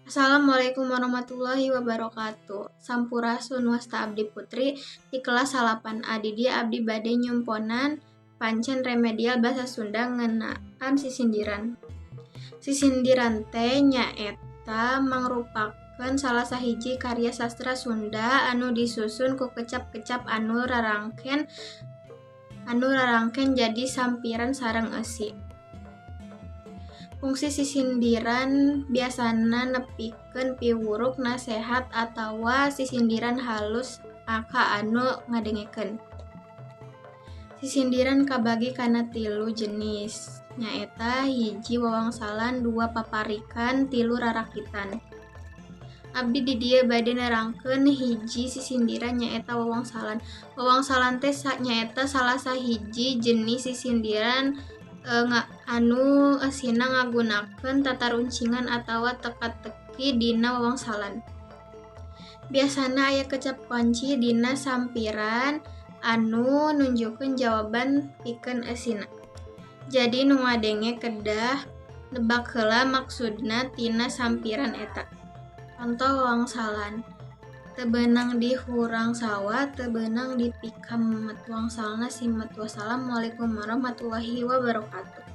Assalamualaikum warahmatullahi wabarakatuh. Sampurasun, wasta abdi Putri di kelas 8A. Di dieu abdi bade nyumponan pancen remedial basa Sunda ngeunaan sisindiran. Sisindiran teh nyaeta mangrupakeun salah sahiji karya sastra Sunda anu disusun ku kecap-kecap anu rarangken jadi sampiran sareng eusi. Fungsi sisindiran biasana nepikeun piwuruk, nasehat atawa sisindiran halus ka anu ngadengekeun. Sisindiran kabagi kana tilu jenis, nyaeta 1 wawangsalan, 2 paparikan, 3 rarakitan. Abdi di dieu bade nerangkeun hiji sisindiran, nyaeta wawangsalan. Wawangsalan teh nyaeta salah sahiji jenis sisindiran anu eusina ngagunakeun tataruncingan atawa teka-teki dina wawangsalan. Biasana aya kecap kunci dina sampiran anu nunjukkeun jawaban pikeun eusina. Jadi nu ngadenge kedah nebak heula maksudna tina sampiran eta. Conto wawangsalan: Teu beunang dihurang sawah, teu beunang dipikamemet. Wangsalna simet. Wassalamualaikum warahmatullahi wabarakatuh.